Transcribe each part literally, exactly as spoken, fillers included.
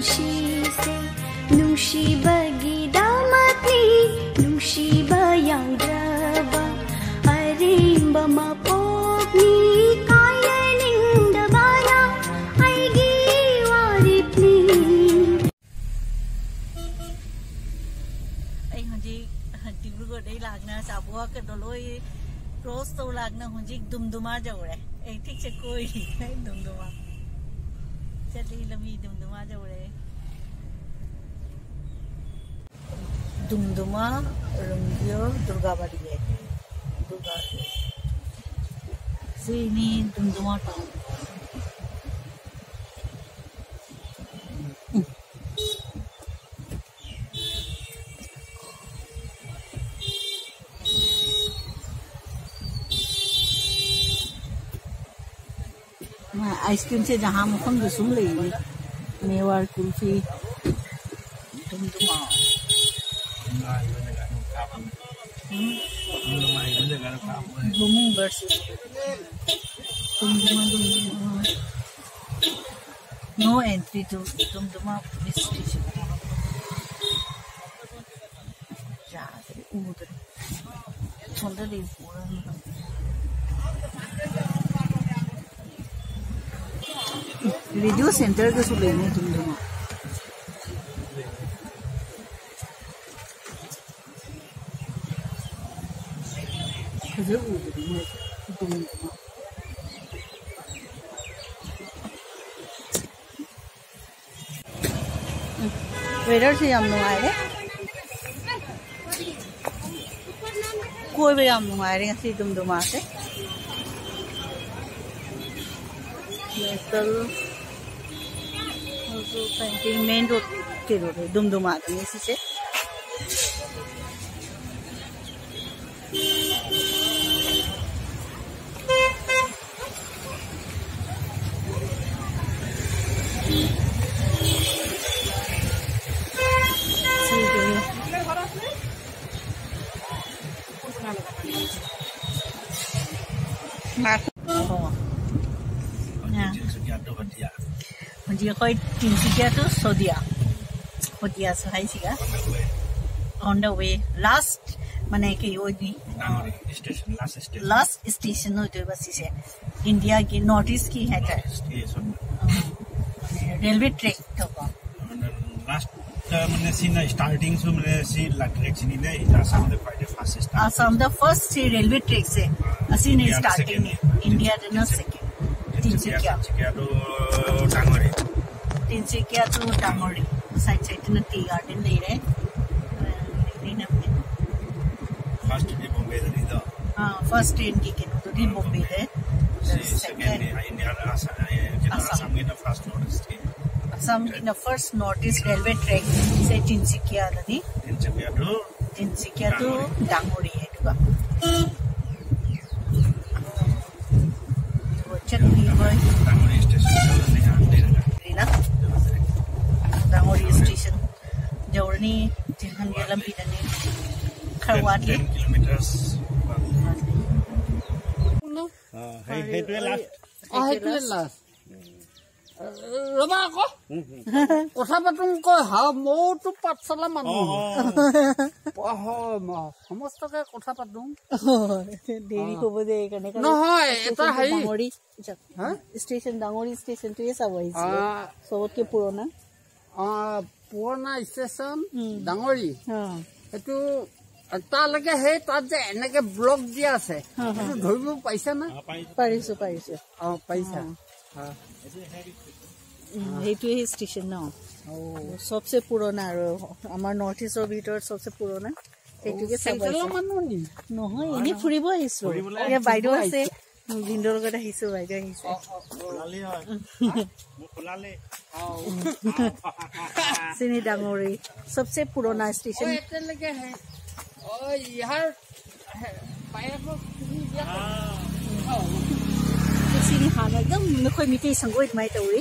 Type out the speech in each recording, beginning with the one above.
ꯅꯨꯡꯁꯤꯁꯦ, ꯅꯨꯡꯁꯤꯕꯒꯤꯗꯃꯛꯅꯤ, ꯅꯨꯡꯁꯤꯕ ꯌꯥꯎꯗ꯭ꯔꯕ ꯑꯔꯦꯝꯕ ꯃꯄꯣꯛꯅꯤ, ꯀꯥꯏꯅꯅꯤꯡꯗꯕꯅ ꯑꯩꯒꯤ ꯋꯥꯔꯦꯞꯅꯤ꯫ ꯑꯩ ꯍꯧꯖꯤꯛ ꯗꯤꯕ꯭ꯔꯨꯒꯔꯗꯩ ꯂꯥꯛꯅ ꯆꯥꯕꯨꯋꯥ ꯀꯗꯣ ꯂꯣꯏ ꯀ꯭ꯔꯣꯁ ꯇꯧ ꯂꯥꯛꯅ ꯍꯧꯖꯤꯛ ꯗꯨꯝꯗꯨꯃꯥ ꯌꯧꯔꯦ꯫ ꯑꯩ ꯊꯤꯛꯁꯦ ꯀꯣꯏꯔꯤ ꯗꯨꯝꯗꯨꯃꯥ꯫ ꯆꯠꯂꯤ ꯂꯝꯕꯤ ꯗꯨꯝꯗꯨꯃꯥ ꯌꯧꯔꯦ꯫ ꯗꯨꯝꯗꯨꯃꯥ ꯔꯨꯝꯒꯤꯌꯣ ꯗꯨꯔꯒꯥꯕꯥꯔꯤ ꯍꯥꯏ꯫ ꯗꯨꯔꯒꯥ꯫ ꯁꯤꯅꯤ ꯗꯨꯝꯗꯨꯃꯥ ꯇꯥꯎꯟ꯫ ꯑꯥꯏꯁ ꯀ꯭ꯔꯤꯝꯁꯦ ꯖꯍꯥ ꯃꯐꯝꯗ ꯁꯨꯝ ꯂꯩꯅꯤ꯫ Mewar kulfi. Dumduma. Blooming buds. Dumduma, Dumduma. No entry to Dumduma police station. ꯌꯥꯗ꯭ꯔꯦ, ꯎꯗ꯭ꯔꯦ꯫ ꯁꯣꯝꯗꯗꯤ ꯎꯔꯅꯤ꯫ ꯔꯦꯗꯤꯑꯣ ꯁꯦꯟꯇꯔꯗꯁꯨ ꯂꯩꯅꯤ ꯗꯨꯝꯗꯨꯃꯥ꯫ ꯐꯖꯅ ꯎꯗ꯭ꯔꯦ ꯃꯣꯏ ꯗꯨꯝꯗꯨꯃꯥ꯫ ꯋꯦꯗꯔꯁꯦ ꯌꯥꯝ ꯅꯨꯡꯉꯥꯏꯔꯦ꯫ ꯀꯣꯏꯕ ꯌꯥꯝ ꯅꯨꯡꯉꯥꯏꯔꯦ ꯉꯁꯤ ꯗꯨꯝꯗꯨꯃꯥꯁꯦ꯫ ꯅꯦꯁꯅꯦꯜ ꯃꯦꯟ ꯔꯣꯗ ꯀꯩꯅꯣꯗꯣ ꯗꯨꯝꯗꯨꯃꯥꯗꯅꯦ ꯁꯤꯁꯦ꯫ ꯍꯧꯖꯤꯛ ꯑꯩꯈꯣꯏ ꯇꯤꯟꯁꯤꯀꯤꯌꯥ two ꯁꯣꯗꯤꯌꯥ, ꯁꯣꯗꯤꯌꯥꯁꯨ ꯍꯥꯏꯁꯤꯒ, on the way, last, ꯃꯅꯦ ꯀꯩ ꯑꯣꯏꯗꯤ, ꯗꯥꯡꯒꯣꯔꯤ station, last station. Last station ꯑꯣꯏꯗꯣꯏꯕ ꯁꯤꯁꯦ, ꯏꯟꯗꯤꯌꯥꯒꯤ ꯅꯣꯔꯠ ꯏꯁꯀꯤ ꯍꯥꯏꯇꯥꯔꯦ, Station. ꯔꯦꯜꯋꯦ ꯇ꯭ꯔꯦꯛꯇꯀꯣ. Last ꯇ ꯃꯅꯦ ꯁꯤꯅ starting ꯁꯨ ꯃꯅꯦ ꯁꯤ ꯂꯥꯏꯠ ꯇ꯭ꯔꯦꯛ ꯁꯤꯅꯤꯅꯦ, ꯑꯁꯥꯝꯗ ꯈ꯭ꯋꯥꯏꯗꯩ fastest. ꯑꯁꯥꯝꯗ ꯐꯥꯔꯁꯁꯤ ꯔꯦꯜꯋꯦ ꯇ꯭ꯔꯦꯛꯁꯦ ꯑꯁꯤꯅ starting, ꯏꯟꯗꯤꯌꯥꯗꯅ second. ꯇꯤꯟꯁꯤꯀꯤꯌꯥ, ꯇꯤꯟꯁꯤꯀꯤꯌꯥꯗꯣ ꯗꯥꯡꯒꯣꯔꯤ. ꯇꯤꯟꯁꯤꯀꯤꯌꯥ ꯇꯨ ꯗꯥꯡꯒꯣꯔꯤ, ꯁꯥꯏꯠ ꯁꯥꯏꯠꯇꯅ ꯇꯤ ꯒꯥꯔꯗꯦꯟ ꯂꯩꯔꯦ. First ꯇꯤ ꯕꯣꯝꯕꯦꯗꯅꯤꯗꯣ. ꯐꯥꯔꯁ ꯇ꯭ꯔꯦꯟꯒꯤ ꯀꯩꯅꯣꯗꯨꯗꯤ ꯕꯣꯝꯕꯦꯗ. ꯁꯤ second ꯅꯤ, ꯏꯟꯗꯤꯌꯥꯗ ꯑꯁꯥ-, ꯑꯦ, ꯀꯩꯅꯣ, ꯑꯁꯥꯝ. ꯑꯁꯥꯝꯒꯤꯅ first north east ꯀꯤ. ꯑꯁꯥꯝꯒꯤꯅ first north east railway track say ꯇꯤꯟꯁꯤꯀꯤꯌꯥꯗꯅꯤ. ꯇꯤꯟꯁꯤꯀꯤꯌꯥ two ꯇꯤꯟꯁꯤꯀꯤꯌꯥ to ꯗꯥꯡꯒꯣꯔꯤ ꯍꯥꯏꯗꯨꯒ. ꯆꯠꯂꯤꯕ ꯗꯥꯡꯒꯣꯔꯤ station ꯌꯧꯔꯅꯤ ꯉꯥꯏꯍꯥꯛ ꯂꯩꯔꯒ. ꯗꯥꯡꯒꯣꯔꯤ station ꯌꯧꯔꯅꯤ. ꯆꯤꯡꯈꯪꯒꯤ ꯂꯝꯕꯤꯗꯅꯤ, ꯈꯔ ꯋꯥꯠꯂꯤ. Ten kilometers. অ, সেইটোৱে লাষ্ট। ৰ'বা আকৌ। কথা পাতোংকৈ, হা, মইতো পাঠশালা মানুহ। অ, হয়, মই সমস্তকে কথা পাতোং। দেৰি হ'ব যে এইকাৰণে. নহয়, এটা হেৰি। ডাঙৰি হা? ষ্টেচন, ডাঙৰি ষ্টেচনটোৱে চাব আহিছিলো। আহ, চবতকে পুৰণা। আহ, পুৰণা ষ্টেচন উম। ডাঙৰি। অ। এইটো তালৈকে সেই তাত যে এনেকে ব্লক দিয়া আছে, হা, হা। সেইটো ধৰিব পাৰিছা না? পাৰিছো, পাৰিছো। অ, পাৰিছা। অ। হা। উম, সেইটোৱে ষ্টেচন ন? চবচে পুৰণা আৰু আমাৰ নৰ্থ ইষ্টৰ ভিতৰত চবচে পুৰণা। সেইটোকে চাব চেণ্ট্ৰেলৰ আহিছো। মানুহ নি? নহয়, এনেই ফুৰিব আহিছো। ফুৰিবলৈ এয়া বাইদেউ আছে, মোৰ ভিনদেউৰ লগত আহিছো, বাইদেউ আহিছে। খোলালি হয়। মোক খোলালি। চিনি ডাঙৰি, চবচে পুৰণা ষ্টেচন। এতিয়ালৈকে হে-, অ, ইয়াৰ হে-, বায়েকক তুমি বিয়া কৰা? অ। ꯁꯤꯅꯤ ꯍꯥꯟꯅ ꯑꯗꯨꯝ ꯅꯈꯣꯏ ꯃꯤꯇꯩ ꯁꯪꯒꯣꯏ ꯑꯗꯨꯃꯥꯏꯅ ꯇꯧꯏ꯫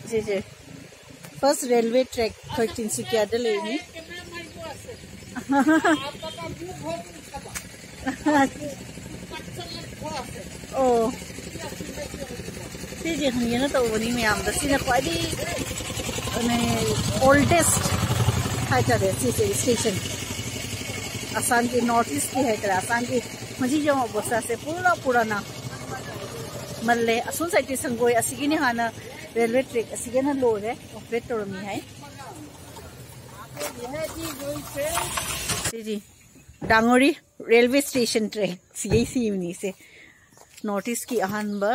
ꯁꯤꯁꯦ first railway track ꯑꯩꯈꯣꯏ ꯇꯤꯟꯁꯨꯀꯤꯌꯥꯗ ꯂꯩꯅꯤ꯫ কেমেৰা মাৰিব আছে। আপোনালোকৰ মোৰ ঘৰটো উঠাবা। পাঠশালাত ঘৰ আছে। ꯑꯣ, এতিয়া চিনাকি হৈ যাব। ꯁꯤꯁꯦ ꯍꯪꯒꯦꯅ ꯇꯧꯕꯅꯤ ꯃꯌꯥꯝꯗ꯫ ꯁꯤꯅ ꯈ꯭ꯋꯥꯏꯗꯒꯤ ꯑꯣꯜꯗꯦꯁ ꯍꯥꯏꯇꯥꯔꯦ꯫ ꯁꯤꯁꯦ ꯁ꯭ꯇꯦꯁꯟ, ꯑꯁꯥꯝꯒꯤ ꯅꯣꯔꯠ ꯏꯁꯀꯤ ꯍꯥꯏꯇꯥꯔꯦ, ꯑꯁꯥꯝꯒꯤ ꯃꯁꯤ ꯌꯦꯡꯉꯣ, ꯕꯣꯁꯥꯁꯦ ꯄꯨꯔꯥ ꯄꯨꯔꯥꯅ ꯃꯜꯂꯦ꯫ ꯑꯁꯣꯝ ꯁꯥꯏꯠꯀꯤ ꯁꯪꯒꯣꯏ ꯑꯁꯤꯒꯤꯅꯤ ꯍꯥꯟꯅ ꯔꯦꯜꯋꯦ ꯇ꯭ꯔꯦꯛ ꯑꯁꯤꯒꯤꯅ ꯂꯣꯏꯔꯦ, ꯑꯣꯄꯔꯦꯠ ꯇꯧꯔꯝꯃꯤ ꯍꯥꯏ꯫ ꯁꯤꯗꯤ ꯗꯥꯡꯉꯣꯔꯤ ꯔꯦꯜꯋꯦ ꯁ꯭ꯇꯦꯁꯟ ꯇ꯭ꯔꯦꯛ ꯁꯤꯒꯩ ꯁꯤꯕꯅꯤꯁꯦ꯫ ꯅꯣꯔꯠ ꯏꯁꯀꯤ ꯑꯍꯥꯟꯕ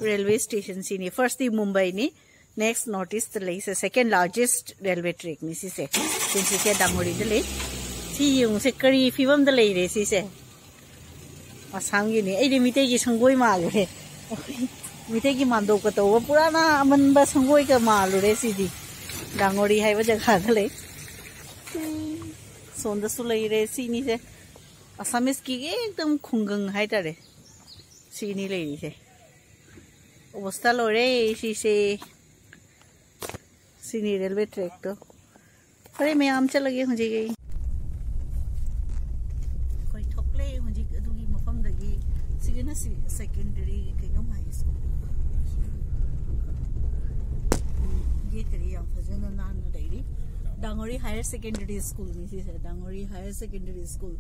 ꯔꯦꯜꯋꯦ ꯁ꯭ꯇꯦꯁꯟ ꯁꯤꯅꯤ꯫ ꯐꯥꯔꯁꯇꯤ ꯃꯨꯝꯕꯥꯏꯅꯤ, ꯅꯦꯛꯁ ꯅꯣꯔꯠ ꯏꯁꯇ ꯂꯩꯁꯦ꯫ ꯁꯦꯀꯦꯟ ꯂꯥꯔꯖꯦꯁ ꯔꯦꯜꯋꯦ ꯇ꯭ꯔꯦꯛꯅꯤ ꯁꯤꯁꯦ꯫ ꯁꯤꯁꯦ ꯗꯥꯡꯉꯣꯔꯤꯗ ꯂꯩ꯫ ꯁꯤ ꯌꯦꯡꯉꯨꯁꯦ, ꯀꯔꯤ ꯐꯤꯕꯝꯗ ꯂꯩꯔꯦ ꯁꯤꯁꯦ꯫ ꯑꯁꯥꯝꯒꯤꯅꯤ꯫ ꯑꯩꯗꯤ ꯃꯤꯇꯩꯒꯤ ꯁꯪꯒꯣꯏ ꯃꯥꯜꯂꯨꯔꯦ꯫ ꯃꯤꯇꯩꯒꯤ ꯃꯥꯟꯗꯣꯞꯀ ꯇꯧꯕ ꯄꯨꯔꯥꯅ ꯑꯃꯟꯕ ꯁꯪꯒꯣꯏꯒ ꯃꯥꯜꯂꯨꯔꯦ ꯁꯤꯗꯤ꯫ ꯗꯥꯡꯉꯣꯔꯤ ꯍꯥꯏꯕ ꯖꯒꯥꯗ ꯂꯩ꯫ ꯁꯣꯝꯗꯁꯨ ꯂꯩꯔꯦ ꯁꯤꯅꯤꯁꯦ꯫ ꯑꯁꯥꯃꯤꯁꯀꯤ ꯑꯦꯛꯗꯝ ꯈꯨꯡꯒꯪ ꯍꯥꯏꯇꯥꯔꯦ꯫ ꯁꯤꯅꯤ ꯂꯩꯔꯤꯁꯦ꯫ ꯑꯣꯕꯁꯇꯥ ꯂꯣꯏꯔꯦ ꯁꯤꯁꯦ꯫ ꯁꯤꯅꯤ ꯔꯦꯜꯋꯦ ꯇ꯭ꯔꯦꯛꯇꯣ꯫ ꯐꯔꯦ, ꯃꯌꯥꯝ ꯆꯠꯂꯒꯦ ꯍꯧꯖꯤꯛ ꯑꯩ꯫ ꯑꯩꯈꯣꯏ ꯊꯣꯛꯂꯦ ꯍꯧꯖꯤꯛ ꯑꯗꯨꯒꯤ ꯃꯐꯝꯗꯒꯤ꯫ ꯁꯤꯒꯤꯅ ꯁꯤ ꯁꯦꯀꯦꯟꯗꯔꯤ ꯀꯩꯅꯣꯝ ꯍꯥꯏ ꯁ꯭ꯀꯨꯜ꯫ ꯎꯝ, ꯒꯦꯠꯀꯗꯤ ꯌꯥꯝ ꯐꯖꯅ ꯅꯥꯟꯅ ꯂꯩꯔꯤ꯫ ꯗꯥꯡꯉꯣꯔꯤ ꯍꯥꯌꯔ ꯁꯦꯀꯦꯟꯗꯔꯤ ꯁ꯭ꯀꯨꯜꯅꯤ ꯁꯤꯁꯦ, ꯗꯥꯡꯉꯣꯔꯤ ꯍꯥꯌꯔ ꯁꯦꯀꯦꯟꯗꯔꯤ ꯁ꯭ꯀꯨꯜ꯫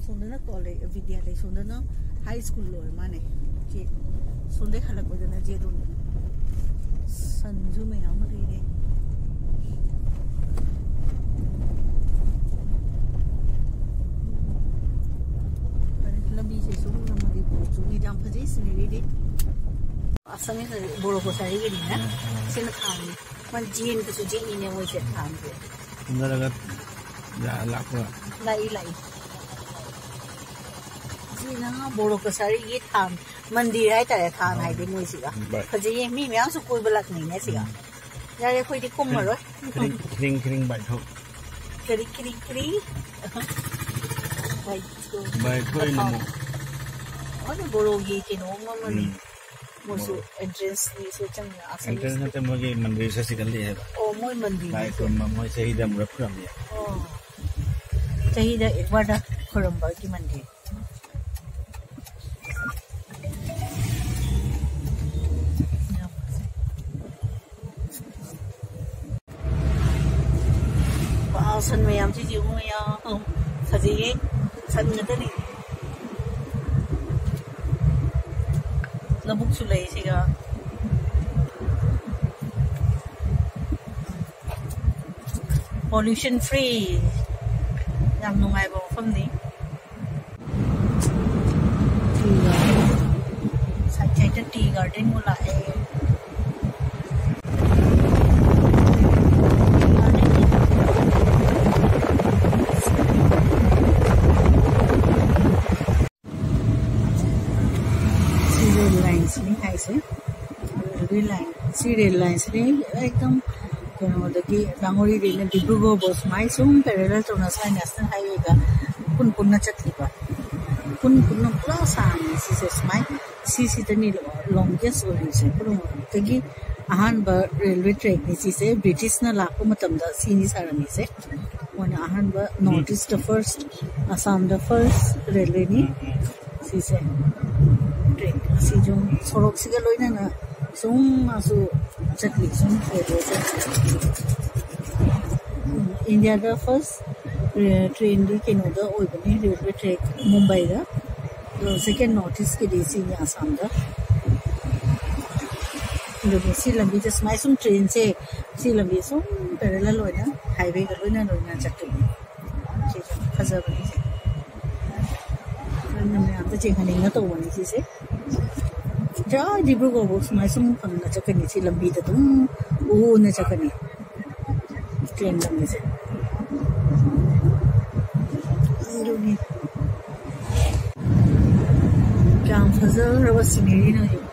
ꯁꯣꯝꯗꯅ ꯀꯣꯂꯦꯖ, ꯕꯤꯗ꯭ꯌꯥꯂꯩ, ꯁꯣꯝꯗꯅ ꯍꯥꯏ ꯁ꯭ꯀꯨꯜ ꯑꯣꯏꯔ ꯃꯥꯅꯦ꯫ ꯁꯤ ꯁꯣꯝꯗꯩ ꯍꯜꯂꯛꯄꯗꯅ ꯖꯦꯗꯣꯟ꯫ ꯁꯟꯁꯨ ꯃꯌꯥꯝ ꯑꯃ ꯂꯩꯔꯦ꯫ ꯐꯔꯦ, ꯂꯝꯕꯤꯁꯦ ꯁꯨꯝ ꯅꯝꯃꯗꯤ ꯕꯣꯔ ꯆꯨꯅꯤꯗ꯫ ꯌꯥꯝ ꯐꯖꯩ ꯁꯤꯅꯔꯤꯗꯤ꯫ ꯑꯁꯥꯃꯤꯁ ꯕꯣꯔꯣ ꯀꯣꯁꯥꯔꯤꯒꯤꯅꯤꯅ ꯎꯝ, ꯎꯝ꯫ ꯁꯤꯅ ꯊꯥꯡꯅꯤ꯫ ꯃꯥ ꯖꯦꯟꯒꯁꯨ ꯖꯦꯠꯅꯤꯅꯦ ꯃꯣꯏꯁꯦ ꯊꯥꯡꯁꯦ꯫ ꯍꯟꯊꯔꯒ ꯂꯥꯛꯄ꯫ ꯂꯥꯛꯏ, ꯂꯥꯛꯏ꯫ ꯁꯤꯅ ꯕꯣꯔꯣ ꯀꯁꯥꯔꯤꯒꯤ ꯊꯥꯡ, ꯃꯟꯗꯤꯔ ꯍꯥꯏꯇꯥꯔꯦ, ꯊꯥꯡ ꯍꯥꯏꯗꯤ ꯃꯣꯏꯁꯤꯒ꯫ ꯍꯣꯏ꯫ ꯐꯖꯩꯌꯦ, ꯃꯤ ꯃꯌꯥꯝꯁꯨ ꯀꯣꯏꯕ ꯂꯥꯛꯅꯩꯅꯦ ꯁꯤꯒ꯫ ꯎꯝ꯫ ꯌꯥꯔꯦ, ꯑꯩꯈꯣꯏꯗꯤ ꯀꯨꯝꯃꯔꯣꯏ꯫ ꯈꯤꯔꯤꯡ, ꯈꯤꯔꯤꯡ, ꯈꯤꯔꯤꯡ ꯕꯥꯏꯊꯧ꯫ ꯀꯔꯤ, ꯀꯔꯤ, ꯀꯔꯤ? ꯕꯥꯏꯊꯧ꯫ ꯕꯥꯏꯊꯧ ꯅꯃꯣ꯫ ꯑꯗꯨ ꯕꯣꯔꯣꯒꯤ ꯀꯩꯅꯣꯝ ꯑꯃꯅꯤ꯫ ꯎꯝ꯫ ꯃꯣꯏꯁꯨ ꯕꯣꯔꯣ꯫ ꯑꯦꯟꯇ꯭ꯔꯦꯟꯁꯅꯤꯁꯨ ꯆꯪꯉꯤ, ꯑꯁꯥꯃꯤꯁ꯫ ꯑꯦꯟꯇ꯭ꯔꯦꯟꯁ ꯅꯠꯇꯦ, ꯃꯣꯏꯒꯤ ꯃꯟꯗꯤꯔ ꯁꯁꯤꯀꯟꯗꯤ ꯍꯥꯏꯕ꯫ ꯑꯣ, ꯃꯣꯏ ꯃꯟꯗꯤꯔ꯫ ꯂꯥꯏ ꯈꯨꯔꯨꯝꯕ, ꯃꯣꯏ ꯆꯍꯤꯗ ꯑꯃꯨꯔꯛ ꯈꯨꯔꯨꯝꯃꯤ꯫ ꯑꯣ꯫ ꯆꯍꯤꯗ ꯑꯦꯛꯕꯥꯔꯗ ꯈꯨꯔꯨꯝꯕꯒꯤ ꯃꯟꯗꯤꯔ꯫ ꯁꯟ ꯃꯌꯥꯝꯁꯤꯗꯤ ꯌꯦꯡꯉꯨ, ꯃꯌꯥꯝ ꯐꯖꯩꯌꯦ꯫ ꯁꯟ ꯉꯥꯛꯇꯅꯤ꯫ ꯂꯧꯕꯨꯛꯁꯨ ꯂꯩ ꯁꯤꯒ꯫ Pollution free꯫ ꯌꯥꯝ ꯅꯨꯡꯉꯥꯏꯕ ꯃꯐꯝꯅꯤ꯫ Tea garden꯫ Side side ꯇ tea garden ꯃꯨꯛ ꯂꯥꯛꯑꯦ꯫ ꯁꯤ rail line ꯁꯤꯅꯤ ꯍꯥꯏꯁꯦ꯫ Railway line꯫ ꯁꯤ rail line ꯁꯤꯅꯤ ꯑꯦꯛꯗꯝ ꯀꯩꯅꯣꯗꯒꯤ ꯂꯥꯡꯒꯣꯜꯗꯒꯤꯅ ꯗꯤꯕ꯭ꯔꯨꯒꯔ ꯐꯥꯎ ꯁꯨꯃꯥꯏ ꯁꯨꯝ parallel ꯇꯧꯅ ꯁ꯭ꯋꯥꯏ national highway ꯗ ꯄꯨꯟ ꯄꯨꯟꯅ ꯆꯠꯈꯤꯕ꯫ ꯄꯨꯟ ꯄꯨꯟꯅ ꯄꯨꯔꯥ ꯁꯥꯡꯉꯤ ꯁꯤꯁꯦ ꯁꯨꯃꯥꯏ꯫ ꯁꯤꯁꯤꯗꯅꯤ longest ꯑꯣꯏꯔꯤꯁꯦ꯫ ꯄꯨꯝꯅꯃꯛꯇꯒꯤ ꯑꯍꯥꯟꯕ railway track ꯅꯤ ꯁꯤꯁꯦ꯫ British ꯅ ꯂꯥꯛꯄ ꯃꯇꯝꯗ ꯁꯤꯅꯤ ꯁꯥꯔꯝꯃꯤꯁꯦ꯫ ꯃꯣꯏꯅ ꯑꯍꯥꯟꯕ North East ꯇ first, ꯑꯁꯥꯝꯗ first railway ꯅꯤ ꯁꯤꯁꯦ꯫ Train ꯁꯤꯁꯨ ꯁꯣꯔꯣꯛꯁꯤꯒ ꯂꯣꯏꯅꯅ ꯁꯨꯝ ꯃꯥꯁꯨ ꯆꯠꯂꯤ, ꯁꯨꯝ railway ꯆꯠꯂꯤ꯫ ꯎꯝ, ꯏꯟꯗꯤꯌꯥꯗ first, ꯑ, train ꯗꯤ ꯀꯩꯅꯣꯗ ꯑꯣꯏꯕꯅꯤ, railway track ꯃꯨꯝꯕꯥꯏꯗ꯫ ꯑꯗꯣ second North East ꯀꯤꯗꯤ ꯁꯤꯅꯤ, ꯑꯁꯥꯝꯗ꯫ ꯑꯗꯨꯒ ꯁꯤ ꯂꯝꯕꯤꯗ ꯁꯨꯃꯥꯏ ꯁꯨꯝ train ꯁꯦ, ꯁꯤ ꯂꯝꯕꯤ ꯁꯨꯝ parallel ꯑꯣꯏꯅ highway ꯒ ꯂꯣꯏꯅ ꯂꯣꯏꯅ ꯆꯠꯇꯣꯏꯅꯤ꯫ ꯁꯤꯁꯨ ꯐꯖꯕꯅꯤ ꯁꯦ꯫ ꯑꯗꯨꯅ ꯃꯌꯥꯝꯗ ꯆꯦꯟꯍꯟꯅꯤꯡꯅ ꯇꯧꯕꯅꯤ ꯁꯤꯁꯦ꯫ ꯖꯥ ꯗꯤꯕ꯭ꯔꯨꯒꯔ ꯐꯥꯎ ꯁꯨꯃꯥꯏ ꯁꯨꯝ ꯐꯪꯅ ꯆꯠꯀꯅꯤ꯫ ꯁꯤ ꯂꯝꯕꯤꯗ ꯑꯗꯨꯝ ꯎꯅ ꯆꯠꯀꯅꯤ꯫ Train ꯂꯝꯕꯤꯁꯦ꯫ ꯑꯗꯨꯅꯤ꯫ ꯀꯌꯥꯝ ꯐꯖꯈ꯭ꯔꯕ scenery ꯅꯣ ꯌꯦꯡꯉꯨ꯫